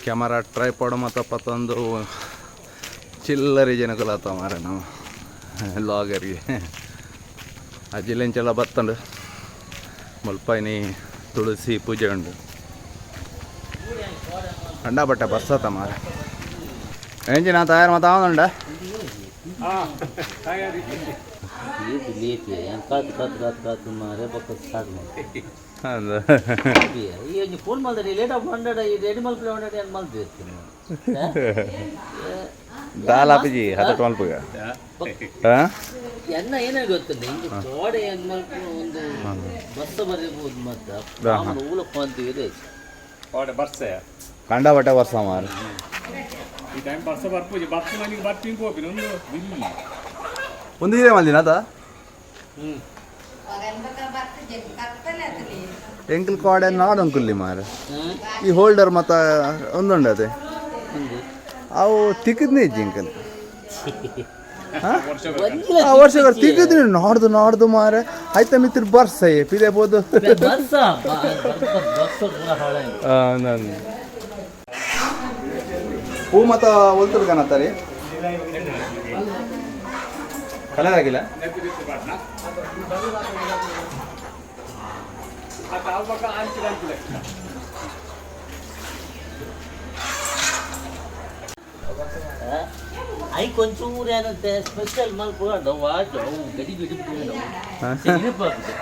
Camera tripod ಮಾತ ಪತ್ತೊಂದು ಚಿಲ್ಲರಿ ಜನಕುಲಾತ ಮಾರೆ ನಾವು ಲಾಗರಿಗೆ ಅಜಿಲೆಂಚೆಲ್ಲ ಬತ್ತಂಡು ಮುಲ್ಪೈನಿ ತುಳಸಿ ಪೂಜೆ ಉಂಡು ಕಂಡ ಬಟ್ಟೆ ಬರ್ಸತ್ತ ಮಾರೆ ಎಂಜಿನ ತಯಾರು ಮತ್ತೆ ಆವನುಂಡ. ಲೇಟ್ ಕಾತು ಕಾತು ಕಾತು ಕಾತು ಮಾರೆ ಬೊಕ್ಕ ಸ್ಟಾರ್ಟ್ ಮಾಡಿ. ಅಂದ್. ಈ ಒಂಜಿ ಫೋನ್ ಮಲ್ದರೆ ಲೇಟ್ ಆಫ್ ಹಂಡ್ರೆಡ್ ರೆಡಿ ಮಲ್ಪಲೆ ಹಂಡ್ರೆಡ್ ಏನು ಮಲ್ತಿರ್ತೀನಿ. ದಾಲ್ ಆಪಿಜಿ ಹತ್ತಟ್ಟು ಮಲ್ಪುಗ ಹಾಂ. ಎನ್ನ ಏನಾಗಿ ಗೊತ್ತುಂಟು ಇಂದು ಕೋಡೆ ಏನು ಮಲ್ಪ ಒಂದು ಬಸ್ಸ ಬರೀಬಹುದು ಮತ್ತೆ ಆಮೇಲೆ ಊಲಪ್ಪ ಅಂತ ಇದೆ. ಕೋಡೆ ಬರ್ಸೆ. ಕಂಡ ಬಟ್ಟೆ ವರ್ಷ ಮಾರೆ. ಈ ಟೈಮ್ ಬರ್ಸ ಬರ್ಪೂಜಿ ಬರ್ಸ ನನಗೆ ಬರ್ತೀನಿ ಪೋಪಿನ ಒಂದು ಬಿಲ್ಲಿ. ಒಂದು ಇದೆ ಮಲ್ದಿನ ಅದ. ಎಂಕಲ್ ಕೋಡೆ ನಾಡೊಂಕುಲ್ಲಿ ಮಾರೆ. ಈ ಹೋಲ್ಡರ್ ಮತ್ತ ಒಂದುಂಡು ಅದೇ. ಒಂದು. ಅವು ತಿಕ್ಕದ್ನೇ ಇಜ್ಜಿ ಎಂಕಲ್. ಒಂಜಿಲ. ಆ ವರ್ಷ ತಿಕ್ಕಿದ್ರಿ ನಾಡ್ದು ನಾಡ್ದು ಮಾರೆ ಆಯ್ತಾ ಮಿತ್ರ ಬರ್ಸ ಪಿದೆ ಬೋದು. ಬರ್ಸ ಬರ್ಸ ಪೂರ ಹಾಳಾಯ್ತು. ನಾನು ಹೂ ಮತ್ತ ಒಲ್ತುಡು ಕಾಣತ್ತಾರೆ ಕಲರ್ ಆಗಿಲ್ಲ. I ಕೊಂಚೂರು ಏನಂತೆ ಸ್ಪೆಷಲ್ ಮಲ್ಪುಂಡ ವಾಜ್ ಅವು ಗಡಿ ಗಡಿ ನೆನಪಾಗ್ತದೆ.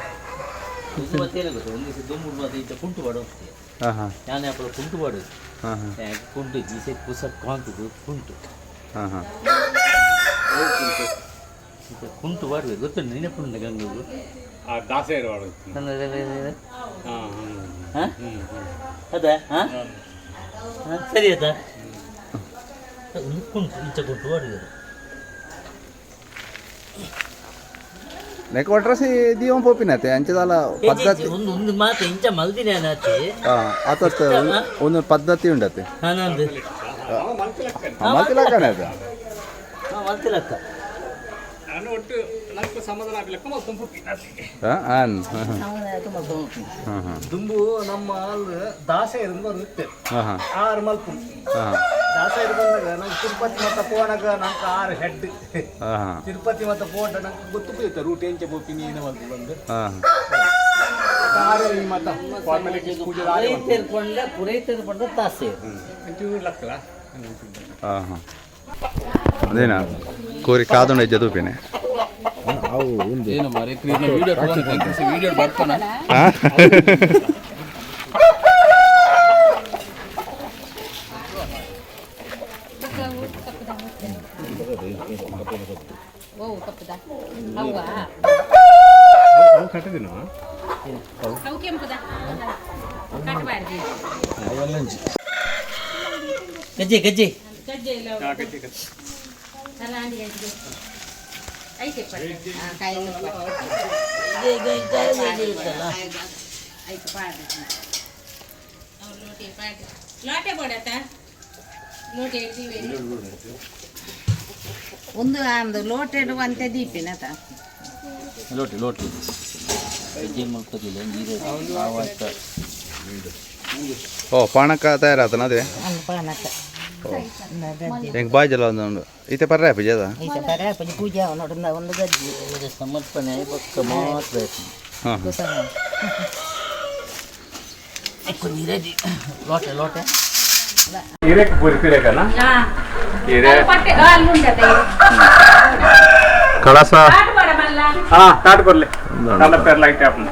ಇದು ಮತ್ತೆ ಏನಾಗುತ್ತೆ ಗೊತ್ತಾ? ಒಂದು ದಿವಸ ದುಂಬು ಮತ್ತೆ ಇಂಥ ಕುಂಟು ಪಾಡು ಹೋಗ್ತೀವಿ. ಹಾಂ ಹಾಂ. ನಾನು ಅಪ್ಪಳ ಕುಂಟು ಪಾಡು. ಹಾಂ ಹಾಂ. ಕುಂಟು ಗೀಸೆ ಪುಸಕ್ ಕಾಂತದ್ದು ಕುಂಟು. ಹಾಂ ಹಾಂ. ಇಂಥ ಕುಂಟು ಪಾಡ್ಬೇಕು ಗೊತ್ತುಂಟು ನೆನಪುಂಟು ಗಂಗು. ಆ ದಾಸೆ ಇರುವಾಡು. ಹಾಂ ಅದ ಹಾಂ ಸರಿ ಅದ ಒಂದು ಕುಂಟು ಇಂಚ ಕುಂಟು ಪಾಡುವುದು. ನೆಕ್ ಒಟ್ರಸಿ ದೀವಂ ಪೋಪಿನತೆ ಅಂಚದಾಲ ಪದ್ಧತಿ. ಒಂದು ಒಂದು ಮಾತು ಇಂಚ ಮಲ್ದಿನ ನಾಚೆ. ಹಾಂ ಆತತ್ ಒಂದು ಪದ್ಧತಿ ಉಂಡತೆ. ಹಾಂ ನಂದು. ಮಲ್ತಿಲಕ್ಕಣೆ ಅದು. ಹಾಂ ಮಲ್ತಿಲಕ್ಕ. ನಾನು ಒಟ್ಟು ನಂಗೆ ಸಮಾಧಾನ ಆಗ್ಲಿಕ್ಕ ಮತ್ತೊಂದು ಪುಟ್ಟಿ. ಹಾಂ ಹಾಂ ಹಾಂ ಹಾಂ. ದುಂಬು ನಮ್ಮ ಆಲ್ ದಾಸೆ ಬರುತ್ತೆ. ಹಾಂ ಹಾಂ. ಆರು ಮಲ್ಪು. ಹಾಂ. ದಾಸೆಯರು ಬಂದಾಗ ನಂಗೆ ತಿರುಪತಿ ಮತ್ತೆ ಪೋನಾಗ ನಂಗೆ ಆರು ಹೆಡ್. ಹಾಂ ಹಾಂ. ತಿರುಪತಿ ಮತ್ತೆ ಪೋಟ ನಂಗೆ ಗೊತ್ತು ಪೋಯ್ತ ರೂಟ್ ಎಂಚೆ ಪೋಪಿನಿ ಏನ ಬಂದು ಬಂದು. ಹಾಂ. ಆರು ಈ ಮತ್ತ ಪೂಜೆ ಆರೆ. ಪುರೈತರು ಪಂಡ ಪುರೈತರು ಪಂಡ ತಾಸೆ. ಒಂಚೂರು ಲಕ್ಕಲ. ಹಾಂ ಹಾಂ ಅದೇನಾ ಕೋರಿ ಕಾದುಂಡ ಜದುಪಿನೆ. ಏನು ಮಾರೆ ವಿಡಿಯೋ ವಿಡಿಯೋ ಬರ್ತಾನ. ಹಾಂ. ಓ ಕಪ್ಪದ ಅವ್ವ. ಅವು ಕಟ್ಟದಿನ. ಅವು ಕೆಂಪುದ ಕಟ್ಟಬಾರ್ದು. ಗಜ್ಜೆ ಗಜ್ಜೆ. ಗಜ್ಜೆ ಇಲ್ಲ. ಅಲ್ಲ ಐತೆ ಐತೆ ಪಾಡ್ರಿ ಅವ್ರು ಲೋಟೆ ಪಾಡ್ರಿ ಲೋಟೆ ಬೋಡತ್ತ ಲೋಟೆ ಇಡ್ತೀವಿ. ಒಂದು ಒಂದು ಲೋಟೆಡು ಅಂತೆ ದೀಪಿನತ. ಲೋಟಿ ಲೋಟಿ ಗಜ್ಜೆ ಮಲ್ಕೋದಿಲ್ಲ ನೀರು. ಓ ಪಾಣಕ ತಯಾರಾತನ ಅದೇ. ಅಂದ್ ಪಾನಕ. ಹೆಂಗೆ ಬಾಜಲ ಒಂದು ಉಂಡು ಇತ್ತೆ ಪರ್ರೆ ಪೂಜೆದ. ಈತ ಬರ ಪೂಜೆ ಪೂಜೆ ನೋಡು ಒಂದು ಗಜ್ಜಿ. ಸಮರ್ಪಣೆ ಪಕ್ಕ ಮಾತ್ರ ಆಯ್ತು. ಹಾಂ. ఎక్కువ నీరేది లోటే లోటే. ಹಿರೇಕ್ ಪೂರಿ ಪಿರೇಕನ. ಹಿರೇ. ಪಟ್ಟೆ ಅಲ್ಲಿ ಉಂಡತೆ. ಕಳಸ. ಪಾಟ್ ಬೋಡ ಮಲ್ಲ. ಹಾ ತಾಟ್ ಕೊರ್ಲೆ ತಲ್ಲ ಪೆರ್ಲ ಐತೆ ಅಪ್ಪನ.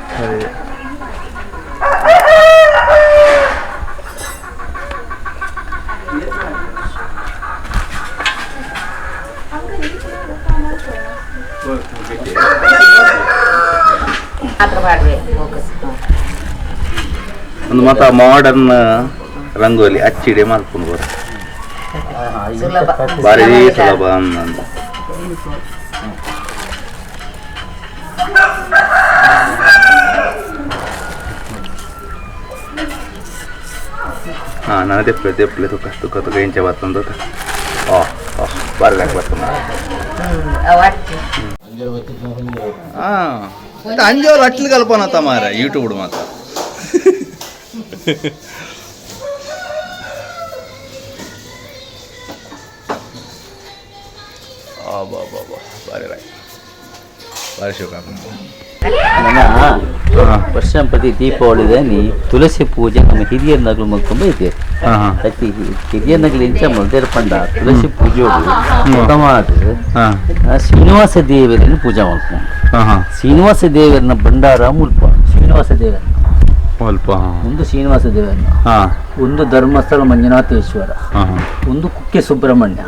ಮಾತ್ರ ಪಾಡ್ವೆ ಫೋಕಸ್. ಒಂದು ಮಾತ ಮಾಡರ್ನ್ ರಂಗೋಲಿ ಅಚ್ಚಿಡೆ ಮಲ್ಪುಂಡು ಬರ. ಸುಲಭ. ಭಾರಿ ಸುಲಭ ಅಂದ. ಹಾಂ ನಾನು ದೆಪ್ಪಲೆ ದೆಪ್ಪಲೆ ತುಕ್ಕ ತುಕ್ಕ ತುಕ್ಕ ಇಂಚೆ ಬತ್ತಂದು ಆ ಆ ಬಾರಿ ಬರ್ತದೆ. ಅವು ಅಚ್ಚು. ಹಾಂ ಅಂಜೋರು ಅಟ್ಲು ಕಲ್ಪನತ್ತ ಮಾರ ಯೂಟ್ಯೂಬ್ ಮಾತ್ರ. ಬಾ ಬಾ ಬಾ ಬಾರಿ ರಾಯ್ ಬಾರಿ ಶಿವಕ. ವರ್ಷಂಪತಿ ದೀಪಾವಳಿದ ನೀ ತುಳಸಿ ಪೂಜೆ ನಮ್ಮ ಹಿರಿಯರ ನಗಲು ಮಲ್ಕೊಂಬ ಇದೆ. ಅತಿ ಹಿರಿಯ ನಗಲು ಇಂಚ ಮಲ್ದೇರ್ ಪಂಡ ತುಳಸಿ ಪೂಜೆ ಉತ್ತಮ. ಶ್ರೀನಿವಾಸ ದೇವರನ್ನು ಪೂಜೆ ಮಾಡ್ಕೊಂಡು ಶ್ರೀನಿವಾಸ ದೇವರನ್ನ ಭಂಡಾರ ಮುಲ್ಪ ಶ್ರೀನಿವಾಸ ದೇವರ ಮುಲ್ಪ ಒಂದು ಶ್ರೀನಿವಾಸ ದೇವರನ್ನ, ಒಂದು ಧರ್ಮಸ್ಥಳ ಮಂಜುನಾಥೇಶ್ವರ, ಒಂದು ಕುಕ್ಕೆ ಸುಬ್ರಹ್ಮಣ್ಯ,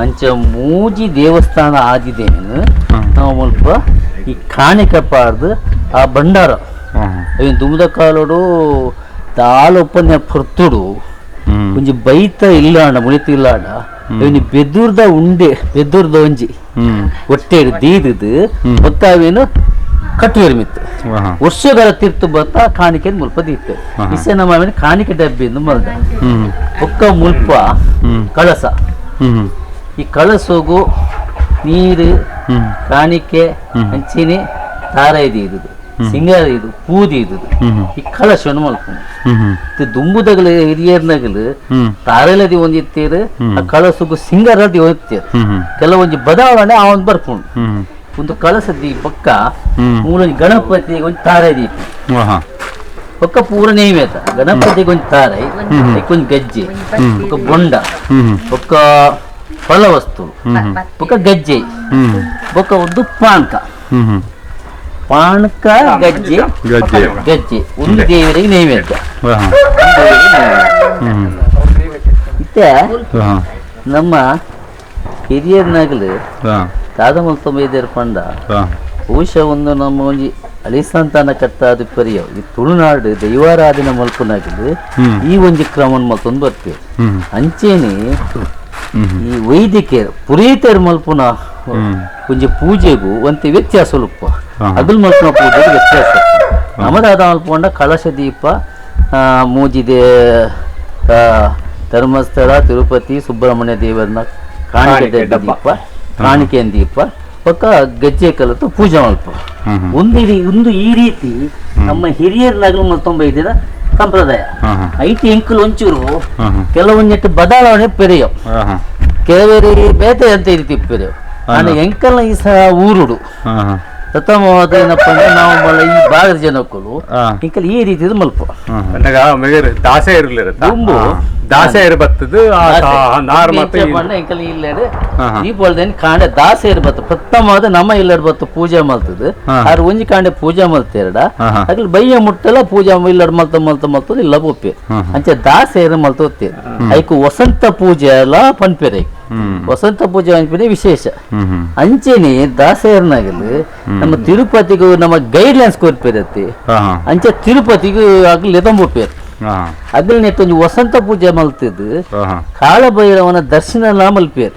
ಅಂಚ ಮೂಜಿ ದೇವಸ್ಥಾನ ಆದಿದೇನು ನಾವು ಮುಲ್ಪ ಈ ಕಾಣಿಕೆ ಪಾರ್ದು ಆ ಭಂಡಾರ ಅವಿನ ದುಮ್ದ ಕಾಲೋಡು ದಾಲೊಪ್ಪನೆ ಪೊರ್ತುಡು ಒಂಜಿ ಬೈತ ಇಲ್ಲಾಂಡ ಮುಳಿತ ಇಲ್ಲಾಂಡ ಇವನಿ ಬೆದುರ್ದ ಉಂಡೆ ಬೆದುರ್ದ ಒಂಜಿ ಹೊಟ್ಟೆ ದೀದದು ಬೊತ್ತ ಅವೇನು ಕಟ್ಟುವೆರು ಮಿತ್ತು ವರ್ಷಗಳ ತೀರ್ತು ಬತ್ತ ಕಾಣಿಕೆ ಮುಲ್ಪ ದೀಪೆ ಇಸೆ ನಮ್ಮ ಕಾಣಿಕೆ ಡಬ್ಬಿ ಮಲ್ದ ಒಕ್ಕ ಮುಲ್ಪ ಕಳಸ ಈ ಕಳಸೋಗು ನೀರು ಕಾಣಿಕೆ ಅಂಚಿನಿ ತಾರ ಇದು ಸಿಂಗಾರ ಇದು ಪೂದಿ ಇದು ಈ ಕಳಶವನ್ನು ಮಲ್ಪುನು ದುಂಬುದಗಲು ಹಿರಿಯರ್ನಗಲು ತಾರೆಲದಿ ಒಂದಿತ್ತೇರು ಆ ಕಳಸುಗು ಸಿಂಗಾರದಿ ಒಂದಿತ್ತೇರು ಕೆಲವೊಂಜಿ ಬದಲಾವಣೆ ಆ ಒಂದು ಬರ್ಪುಂಡು ಒಂದು ಕಳಸದಿ ಪಕ್ಕ ಮೂಲೊಂಜಿ ಗಣಪತಿಗೆ ಒಂಜಿ ತಾರೆ ದೀಪ ಪಕ್ಕ ಪೂರ ನೈವೇದ್ಯ ಗಣಪತಿಗೆ ಒಂಜಿ ತಾರೆ ಒಂಜಿ ಗಜ್ಜೆ ಬೊಕ್ಕ ಬೊಂಡ ಬೊಕ್ಕ ಫಲವಸ್ತು ಬೊಕ್ಕ ಗಜ್ಜೆ ಬೊಕ್ಕ ಒಂದು ಪಾನಕ ಪಾನಕ ಗಜ್ಜೆ ಗಜ್ಜೆ ಒಂದು ದೇವರಿಗೆ ನೈವೇದ್ಯ. ಇತ್ತೆ ನಮ್ಮ ಹಿರಿಯರ್ನಾಗಲು ದಾದಮಲ್ತೊಂಬೈದೇರ್ ಪಂಡ ಬಹುಶಃ ಒಂದು ನಮ್ಮ ಒಂಜಿ ಅಲಿಸಂತಾನ ಕಟ್ಟಾದ ಪರಿಯ ಈ ತುಳುನಾಡು ದೈವಾರಾಧನೆ ಮಲ್ಪನಾಗಲು ಈ ಒಂಜಿ ಕ್ರಮನ್ ಮಲ್ತೊಂದು ಬರ್ತೀವಿ. ಅಂಚೇನೆ ಈ ವೈದಿಕರು ಪುರೋಹಿತರು ಮಲ್ಪುನ ಒಂಜಿ ಪೂಜೆಗೂ ಒಂತೆ ವ್ಯತ್ಯಾಸ ಉಲ್ಪ ಅಗಲ್ ಮಲ್ಪುನ ಪೂಜೆಗೂ ವ್ಯತ್ಯಾಸ. ನಮ್ಮದಾದ ಮಲ್ಪೊಂಡ ಕಳಶ ದೀಪ ಮೂಜಿದೆ ಧರ್ಮಸ್ಥಳ ತಿರುಪತಿ ಸುಬ್ರಹ್ಮಣ್ಯ ದೇವರನ್ನ ಕಾಣಿಕೆ ದೀಪ ಕಾಣಿಕೆ ದೀಪ ಪಕ್ಕ ಗಜ್ಜೆ ಕಲತು ಪೂಜೆ ಮಲ್ಪ ಒಂದು ಒಂದು ಈ ರೀತಿ ನಮ್ಮ ಹಿರಿಯರ ನಗಲು ಮಲ್ತೊಂಬ ಇದ್ದಿದ ಸಂಪ್ರದಾಯ ಐತಿ. ಎಂಕುಲು ಒಂಚೂರು ಕೆಲವೊಂದಿಟ್ಟು ಬದಲಾವಣೆ ಪೆರೆಯೋ ಕೆಲವೇರಿ ಬೇತೆ ಅಂತ ಈ ರೀತಿ ಪೆರೆಯೋ ನಾನು ಎಂಕಲ್ನ ಈ ಸಹ ಊರುಡು ಪ್ರಥಮವಾದ ಏನಪ್ಪ ಅಂದ್ರೆ ನಾವು ಈ ಭಾಗದ ಜನಕ್ಕೂ ಎಂಕಲ್ ಈ ರೀತಿದ ಮಲ್ಪ ದಾಸೆ ಇರಲಿಲ್ಲ ದುಂಬು ದಾಸೆ ಇರಬತ್ತದು ಎಂಕಲ್ ಇಲ್ಲೇಡು ದೀಪಾವಳಿದ ಕಾಂಡೆ ದಾಸೆ ಇರ್ಬತ್ತು ಪ್ರಥಮವಾದ ನಮ್ಮ ಇಲ್ಲಡ್ ಬತ್ತು ಪೂಜೆ ಮಲ್ತದ ಆರ್ ಒಂಜಿ ಕಾಂಡೆ ಪೂಜೆ ಮಲ್ತೇರಡ ಅಗ್ಲಿ ಬಯ್ಯ ಮುಟ್ಟಲ ಪೂಜೆ ಇಲ್ಲಡ್ ಮಲ್ತ ಮಲ್ತ ಮಲ್ತದ ಇಲ್ಲ ಒಪ್ಪೆ ಅಂಚೆ ದಾಸೆ ಮಲ್ತ ಒತ್ತೆ ಐಕು ವಸಂತ ಪೂಜೆ ಎಲ್ಲ ಪನ್ಪೆರೆ ವಸಂತ ಪೂಜೆ ಅನ್ಪಿದೆ ವಿಶೇಷ. ಅಂಚೆನೆ ದಾಸೆಯರ್ನಾಗಲಿ ನಮ್ಮ ತಿರುಪತಿಗೂ ನಮ್ಮ ಗೈಡ್ ಲೈನ್ಸ್ ಕೊರ್ಪೇರತ್ತಿ ಅಂಚೆ ತಿರುಪತಿಗೂ ಆಗ್ಲಿ ಎದಂಬೋಪೇರು ಅಗ್ಲಿ ಒಂಜಿ ವಸಂತ ಪೂಜೆ ಮಲ್ತಿದ್ದು ಕಾಳಭೈರವನ ದರ್ಶನ ಎಲ್ಲ ಮಲ್ಪೇರು.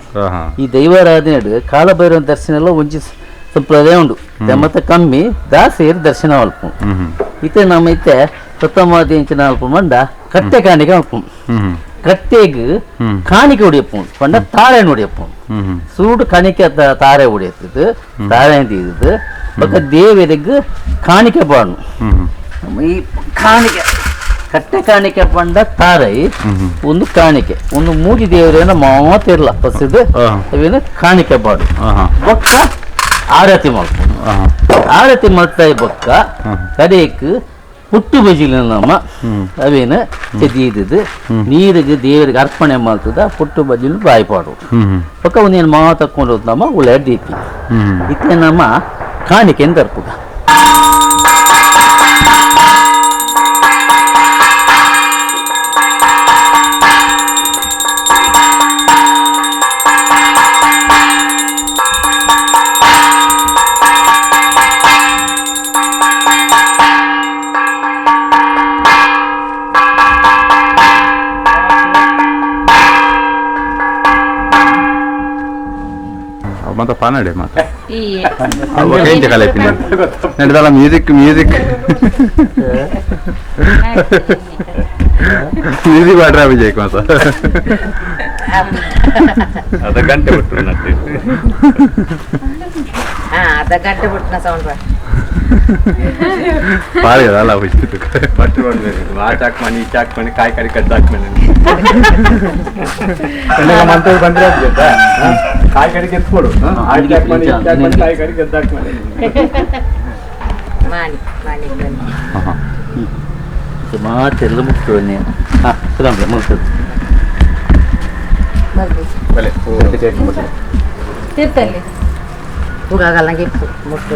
ಈ ದೈವಾರಾಧನೆ ಕಾಳಭೈರವನ ದರ್ಶನ ಎಲ್ಲ ಒಂಜಿ ಸಂಪ್ರದಾಯ ಉಂಡು ಮತ್ತೆ ಕಮ್ಮಿ ದಾಸೆಯರು ದರ್ಶನ ಮಲ್ಪ ಇತ್ತೆ ನಮ್ಮ ಇತ್ತೆ ಪ್ರಥಮವಾದ ಇಂಚಿನ ಅಲ್ಪ ಮಂಡ ಕಟ್ಟೆ ಕಾಣಿಕೆ ಮಲ್ಪ ಕಟ್ಟೆಗ್ ಕಾಣಿಕೆ ಹೊಡಿಯಪ್ಪ ಪಂಡ ತಾಳೆ ಹೊಡಿಯಪ್ಪ ಸೂಡು ಕಾಣಿಕೆ ತಾರೆ ಹೊಡಿಯತ್ತದು ತಾಳೆ ಅಂತ ಬೊಕ್ಕ ದೇವರಿಗೆ ಕಾಣಿಕೆ ಪಾಡು ಈ ಕಾಣಿಕೆ ಕಟ್ಟೆ ಕಾಣಿಕೆ ಪಂಡ ತಾರೈ ಒಂದು ಕಾಣಿಕೆ ಒಂದು ಮೂಜಿ ದೇವರೇನ ಮಾತಿರ್ಲ ಪಸಿದು ಅವೇನು ಕಾಣಿಕೆ ಪಾಡು ಬೊಕ್ಕ ಆರತಿ ಮಲ್ಪ ಆರತಿ ಮಲ್ತಾಯಿ ಬೊಕ್ಕ ಕಡೆಕ್ ಪುಟ್ಟು ಬಜಿಲು ನಮ್ಮ ಅವೇನು ಚೆದಿದ್ದು ನೀರಿಗೆ ದೇವರಿಗೆ ಅರ್ಪಣೆ ಮಾಡ್ತದ ಪುಟ್ಟು ಬಜಿಲು ಬಾಯಿ ಪಾಡು ಬೊಕ್ಕ ಒಂದೇನು ಮಾ ತಕ್ಕೊಂಡು ನಮ್ಮ ಉಳ್ಳೆ ದೀಪಿ ಇತ್ತೆ ನಮ್ಮ ಕಾಣಿಕೆ ಅಂತ ಅರ್ಪುದ. ಮತ್ತೆ ಪಾನಡೆ ಮಾತ ಎಂಚ ಕಲೆಪಿನಿ ನಡೆದಲ್ಲ music music music ಪಾಡ್ರ ವಿಜಯ್ ಮಾತ. ಅದ ಗಂಟೆ ಬಿಟ್ಟು ಅದ ಗಂಟೆ ಬಿಟ್ಟಿನ ಸೌಂಡ್ ಬಾರಿ ಅಲ್ಲ ಪಟ್ಟು ಆ ಚಾಕ್ ಮಾಡಿ ಈ ಚಾಕ್ ಮಾಡಿ ಕಾಯಿ ಕಾಯಿ ಕದ್ದು ಹಾಕಿ ಮಂತ ಬಂದ್ರೆ ಕಾಯಿ ಕಡಿಗೆ ಎತ್ಕೊಡು ಆ ಚಾಕ್ ಮಾಡಿ ಈ ಚಾಕ್ ಮಾಡಿ ಕಾಯಿ ಕಡಿಗೆ ಕದ್ದು ಹಾಕಿ ಮಾಡಿ ಮಾಡಿ ಮಾತೆಲ್ಲ ಮುಟ್ಟು ಹಾಂ ಸುರಾಮ್ರೆ ಮುಗ್ತದೆ ತೀರ್ಥಲ್ಲಿ ಪೂಗಾಗಲ್ಲ ಮುಟ್ಟು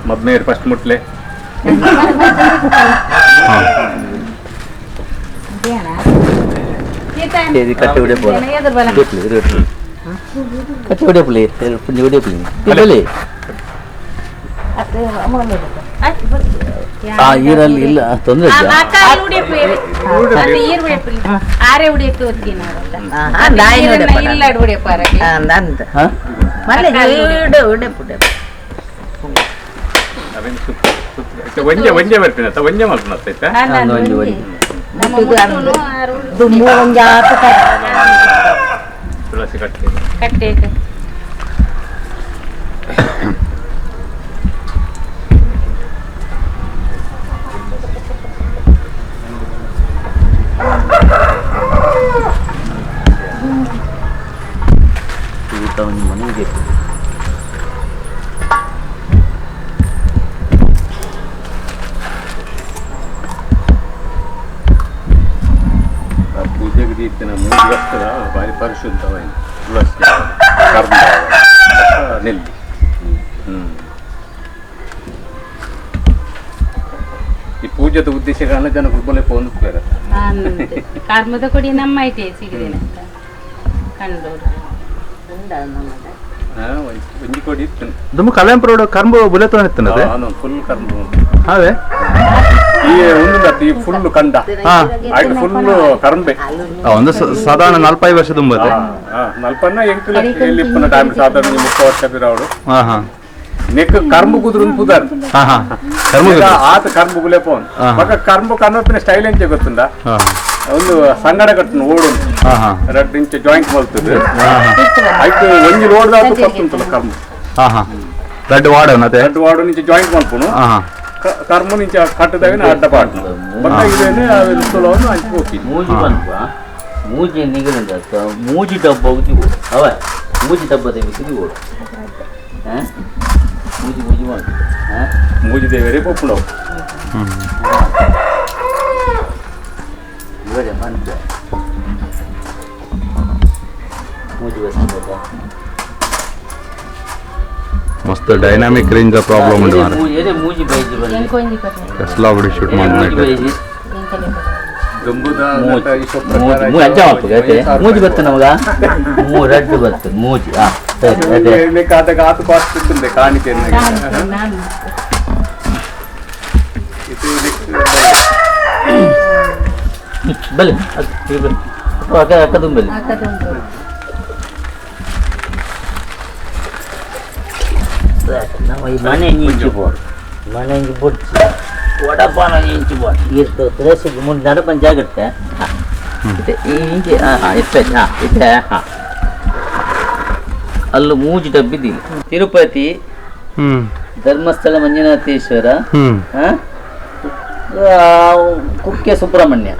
ಮದ್ಮೇರು ಫಸ್ಟ್ ಮುಟ್ಲೆ ಕಟ್ಟಿ ಹೊಡಿಯಪ್ಪ ಕಟ್ಟಿ ಹೊಡಿಯಪ್ಪಲಿ ಪುಂಜಿ ಹೊಡಿಯಪ್ಪಲಿ ಬಲಿ ಆ ಈರಲ್ಲಿ ಇಲ್ಲ ತೊಂದರೆ ಆರೆ ಒಂಜೆ ಒಂಜೆ ಬರ್ತೀನತ್ತ ಒಂಜೆ ಮಲ್ಪನತ್ತ ತುಳಸಿ ಕಟ್ಟೆ ಕಟ್ಟೆ ಮನೆಗೆ ಪೂಜೆಗೆ ದೀಪಿನ ಮೂರು ವಸ್ತ್ರ ಭಾರಿ ಪರಿಶುದ್ಧವಾಯಿತು ತುಳಸಿ ಕರ್ಮ ನೆಲ್ಲಿ. ಈ ಪೂಜೆದ ಉದ್ದೇಶ ಕಾರಣ ಜನ ಕುರ್ಬಲೆ ಪೋನು ಕರ್ಮದ ಕೊಡಿ ನಮ್ಮ ಐತೆ ಸಿಗದೇನೆ ಕಂಡೋರು ಒಂಜಿ ಕೊಡಿ ಇತ್ತು ದುಮ್ಮ ಕಲ್ಯಾಂಪುರ ಕರ್ಂಬು ಬುಲೆತೋಣ ಇತ್ತನದೆ ಫುಲ್ ಕರ್ಂಬು ಅವೇ ಈ ಒಂದು ಈ ಫುಲ್ ಕಂಡ ಆಯ್ತು ಫುಲ್ ಕರಂಬೆ ಒಂದು ಸಾಧಾರಣ 45 ವರ್ಷ ದುಂಬತ್ತೆ ನಲ್ಪನ್ನ ಎಂಟು ಎಲ್ಲಿ ಟೈಮ್ ಸಾಧಾರಣ 30 ವರ್ಷ ಬಿರಾವಡು ನೆಕ್ ಕರ್ಂಬು ಕುದುರು ಪುದರ್ ಆತ ಕರ್ಂಬು ಗುಲೆಪೋನ್ ಮಗ ಕರ್ಂಬು ಕನ್ನಪಿನ ಸ್ಟೈಲ್ ಎಂಚೆ ಗೊತ್ತುಂದ ಒಂದು ಸಂಗಡ ಕಟ್ಟನು ಓಡು 2 ಇಂಚ್ ಜಾಯಿಂಟ್ ಮಲ್ತದೆ ಆಯ್ತು ಒಂಜಿ ಲೋಡ್ದಾತು ಪತ್ತುಂತಲ್ಲ ಕರ್ಂಬು ದೊಡ್ಡ ವಾಡು ಅದೇ ದೊಡ್ಡ ವಾಡು ನಿಂಚೆ ಜಾಯಿಂಟ್ ಮಲ್ಪುನು ಕರ್ಮ ನಿಂಚೆ ಕಟ್ಟದಾಗ ಅಡ್ಡ ಪಾಡ್ನು ಬಕ್ಕ ಇದೇನೆ ತುಲವನ್ನು ಹಂಚಿ ಹೋಗಿ ಮೂಜಿ ಬಂದ್ವ ಮೂಜಿ ನಿಗಲಿಂದ ಮೂಜಿ ಡಬ್ಬ ಹೋಗಿ ಓಡು ಅವ ಮೂಜಿ ಡಬ್ಬ ತೆಗಿಸಿ ಓಡು ಮೂಜಿ ಮೂಜಿ ಮಾಡಿ ಮೂಜಿ ದೇವರೇ ಪೊಪ್ಪುಣವು ಇವರೇ ಮಂತ ಮೂಜಿ ಬಸ್ ಮಸ್ತ್ dynamic range problem ಉಂಟು ಮಾರ್ರೆ. ಮೂಜಿ ಬೈಜಿ ಬಂದು ಎಸ್ಲಾ ಬಿಡಿ ಶೂಟ್ ಮಾಡಿ ಮೂಜಿ ಬರ್ತದೆ ನಮಗ ರೆಡ್ ಬರ್ತದೆ ಮೂಜಿ. ಸರಿ ಅದೇ ಆತು ಕಾಸ್ಟ್ ಇರ್ತದೆ ಕಾಣಿಕೆ. ಬಲೆ ಅಕ್ಕ ಅಕ್ಕ ತುಂಬಲಿ ನಮ್ಮ ಈ ಮನೆ ಇಂಚು ಬೋಡು ಮನೆ ಇಂಚು ಬೊಡ್ಚಿ ವಡಪಾನ ಇಂಚು ಬೋಡು ಇರ್ತದೆ ತುಳಸಿಗೆ ಮುಂದೆ ನಡಪನ ಜಾಗ್ರತೆ ಹಿಂಗೆ. ಹಾಂ ಹಾಂ ಇತ್ತೆ ಹಾಂ ಇತ್ತೆ ಹಾಂ ಅಲ್ಲೂ ಮೂಜಿ ಡಬ್ಬಿದ್ದಿಲ್ಲ. ತಿರುಪತಿ ಧರ್ಮಸ್ಥಳ ಮಂಜುನಾಥೇಶ್ವರ ಕುಕ್ಕೆ ಸುಬ್ರಹ್ಮಣ್ಯ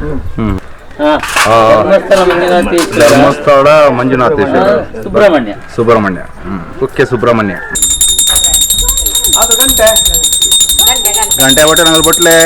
ಧರ್ಮಸ್ಥಳ ಮಂಜುನಾಥೇಶ್ವರ ಧರ್ಮಸ್ಥಳ ಮಂಜುನಾಥೇಶ್ವರ ಸುಬ್ರಹ್ಮಣ್ಯ ಸುಬ್ರಹ್ಮಣ್ಯ ಕುಕ್ಕೆ ಸುಬ್ರಹ್ಮಣ್ಯ. ಗಂಟೆ ಗಂಟೆ ಒಟ್ಟೆ ನಂಗೆ ಬಟ್ಲೆ.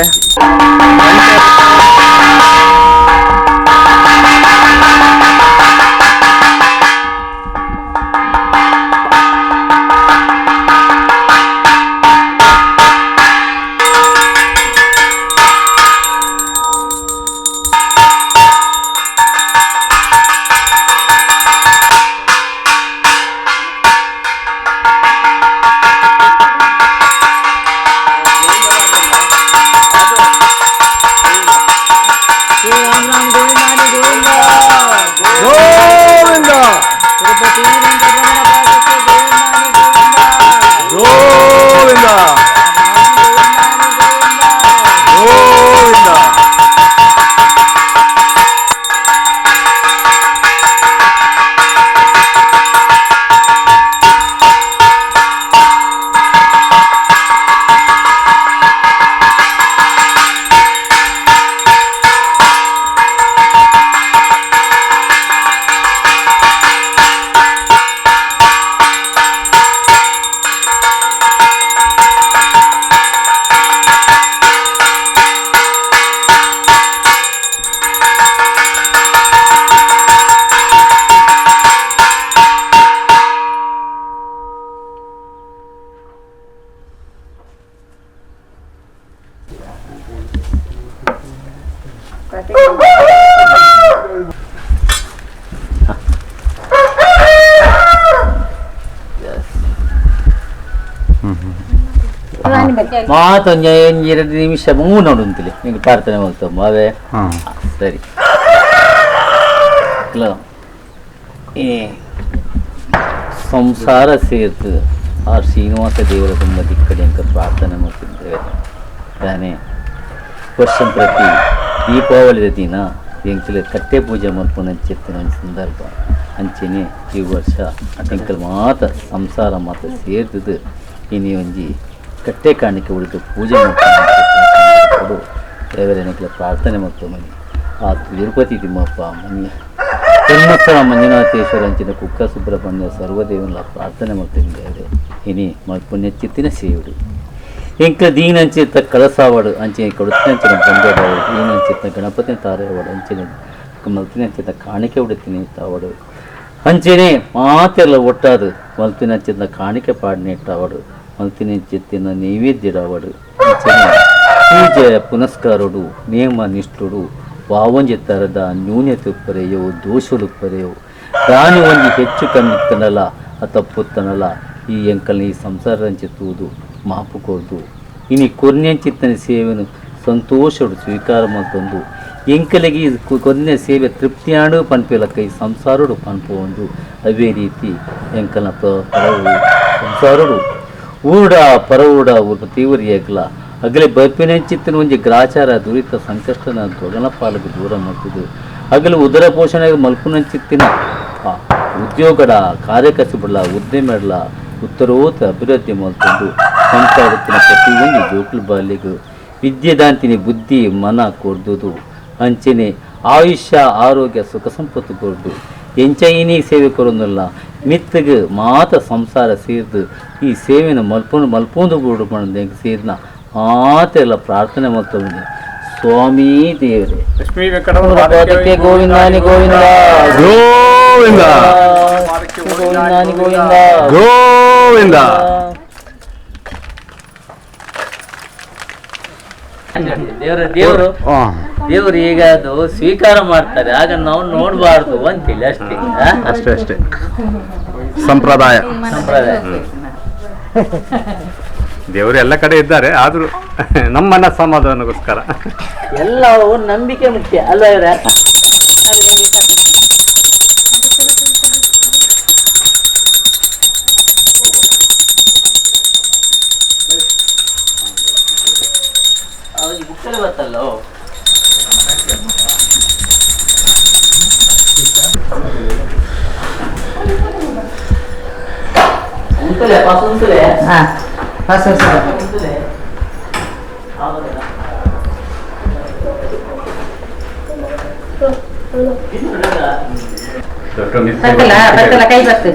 ಮಾತೊಂಜ ಒಂಜಿ ಎರಡು ನಿಮಿಷ ಮೂನೋಡು ಅಂತಲೇ ನಿಂಗೆ ಪ್ರಾರ್ಥನೆ ಮಾಡ್ತಮ್ಮ ಅವೇ ಸರಿ ಈ ಸಂಸಾರ ಸೇರ್ತು ಆ ಶ್ರೀನಿವಾಸ ದೇವರ ತುಂಬ ದಿಕ್ಕಡೆ ಅಂತ ಪ್ರಾರ್ಥನೆ ಮಾಡ್ತಿದ್ದೇವೆ. ತಾನೇ ವರ್ಷ ಪ್ರತಿ ದೀಪಾವಳಿಯ ದಿನ ಎಂಕಲ್ ಕಟ್ಟೆ ಪೂಜೆ ಮಲ್ಪುನ ಒಂದು ಸಂದರ್ಭ ಅಂಚೆನೆ ಈ ವರ್ಷ ಎಂಕಲ್ ಮಾತ ಸಂಸಾರ ಮಾತ ಸೇರ್ದು ಇನಿ ಒಂಜಿ ಕಟ್ಟೆ ಕಾಣಿಕೆ ಉಳಿದು ಪೂಜೆ ಮಾಡ್ಕೊಂಡು ದೇವರ ಪ್ರಾರ್ಥನೆ ಮಾಡ್ತೇವೆ ಮನಿ ಆ ತಿರುಪತಿ ತಿಮ್ಮಪ್ಪ ಮನಿ ಧರ್ಮಸ್ಥಳ ಮಂಜುನಾಥೇಶ್ವರ ಅಂಚಿನ ಕುಕ್ಕ ಸುಬ್ರಹ್ಮಣ್ಯ ಸರ್ವದೇವನ ಪ್ರಾರ್ಥನೆ ಮಾಡ್ತೀನಿ ದೇವರೇ ಇನಿ ಮಲ್ಪುಣ್ಯ ಸೇವಿಡು ಎಂಕ ದೀನಂಚಿತ್ತ ಕಳಸಾವಡು ಅಂಚಿನ ಕೊಡುತ್ತಿನಂಚಿನ ಬಂದೆಬಾವಡು ದೀನಂಚಿತ್ತ ಗಣಪತಿನ ತಾರೆವಾಡು ಅಂಚಿನ ಮಲ್ತಿನಂಚಿತ್ತ ಕಾಣಿಕೆ ಉಡುತ್ತೀನಿ ತಾವಡು ಅಂಚೆನೆ ಮಾತೆಲ್ಲ ಒಟ್ಟಾದು ಮಲ್ತಿನಂಚಿತ್ತ ಕಾಣಿಕೆ ಪಾಡನೆ ಇಟ್ಟಾವಡು ಮಲ್ತಿನಂಚಿತ್ತಿನ ನೈವೇದ್ಯಡಾವಡು ಅಂಚೆನೆ ಪೂಜೆ ಪುನಸ್ಕಾರುಡು ನೇಮ ನಿಷ್ಠುಡು ವಾವಂಜಿ ತರದ ನ್ಯೂನ್ಯತೆ ಪರೆಯೋ ದೋಷಲು ಪರೆಯೋ ದಾನಿ ಒಂಜಿ ಹೆಚ್ಚು ಕಮ್ಮಿತ್ತನಲ್ಲ ಆ ತಪ್ಪುತ್ತನಲ್ಲ ಈ ಎಂಕಲ್ನ ಈ ಸಂಸಾರ ತೂದು ಮಾಪು ಕೊರ್ದು ಇನಿ ಕೊರ್ನೆಂಚಿತ್ತನ ಸೇವೆನು ಸಂತೋಷಡು ಸ್ವೀಕಾರ ಮಲ್ತೊಂದು ಎಂಕಲಿಗೆ ಕೊನ್ನೆ ಸೇವೆ ತೃಪ್ತಿಯಾಡು ಪನ್ಪಿಲಕ್ಕ ಈ ಸಂಸಾರಡು ಪನ್ಪುವಂದು ಅವೇ ರೀತಿ ಎಂಕಲ್ನ ಪರವು ಸಂಸಾರಡು ಊರುಡ ಪರವೂಡ ಊರು ತೀವ್ರಿಯಗ್ಲ ಅಗಲೆ ಬರ್ಪಿನೆಂಚಿತ್ತನ ಒಂಜಿ ಗ್ರಾಚಾರ ದುರಿತ ಸಂಕಷ್ಟನ ದೊಗನ ಪಾಲకు ದೂರ ಮಾಡ್ತಿದ್ದು ಅಗಲು ಉದರ ಪೋಷಣೆಗೆ ಮಲ್ಪುನಂಚಿತ್ತಿನ ಉದ್ಯೋಗಡ ಕಾರ್ಯಕಸಿಬಿಡಲ ಉದ್ಯಮಡ್ಲ ಉತ್ತರೋತ್ತ ಅಭಿವೃದ್ಧಿ ಮಲ್ತೊಂದು ಸಂಸಾರತ್ತಿನ ಪ್ರತಿಯೊಂದು ಜೋಕುಲು ಬಾಲಿಗೂ ವಿದ್ಯೆದಾಂತಿನಿ ಬುದ್ಧಿ ಮನ ಕೊರ್ದುದು ಅಂಚೆನೆ ಆಯುಷ್ಯ ಆರೋಗ್ಯ ಸುಖ ಸಂಪತ್ತು ಕೊರ್ದು ಎಂಚೈನಿ ಸೇವೆ ಕೊರೊಂದಲ್ಲ ಮಿತ್ತಗ್ ಮಾತ ಸಂಸಾರ ಸೇರ್ದು ಈ ಸೇವೆನ ಮಲ್ಪೊಂದು ಮಲ್ಪೊಂದು ಬೋಡು ಪಂಡ ಸೇರ್ನ ಮಾತೆಲ್ಲ ಪ್ರಾರ್ಥನೆ ಮಲ್ತೊಂದು ಸ್ವಾಮಿ ದೇವರೇ ಲಕ್ಷ್ಮೀ ವೆಂಕಟರಮಣ ಗೋವಿಂದಾನಿ ಗೋವಿಂದ ಗೋವಿಂದ ಗೋವಿಂದಾನಿ ಗೋವಿಂದ ಗೋವಿಂದ. ದೇವರು ದೇವರು ದೇವರು ಈಗ ಅದು ಸ್ವೀಕಾರ ಮಾಡ್ತಾರೆ, ಆಗ ನಾವು ನೋಡಬಾರ್ದು ಅಂತೇಳಿ ಅಷ್ಟೇ. ಅಷ್ಟೇ ಅಷ್ಟೇ ಸಂಪ್ರದಾಯ ಸಂಪ್ರದಾಯ. ದೇವರು ಎಲ್ಲ ಕಡೆ ಇದ್ದಾರೆ, ಆದ್ರೂ ನಮ್ಮನ್ನ ಸಮಾಧಾನಕ್ಕೋಸ್ಕರ ಎಲ್ಲ ನಂಬಿಕೆ ಮುಖ್ಯ ಅಲ್ಲ ಇವರೇ? ಬತ್ತಲ್ಲ ಕೈ ಬರ್ತದೆ.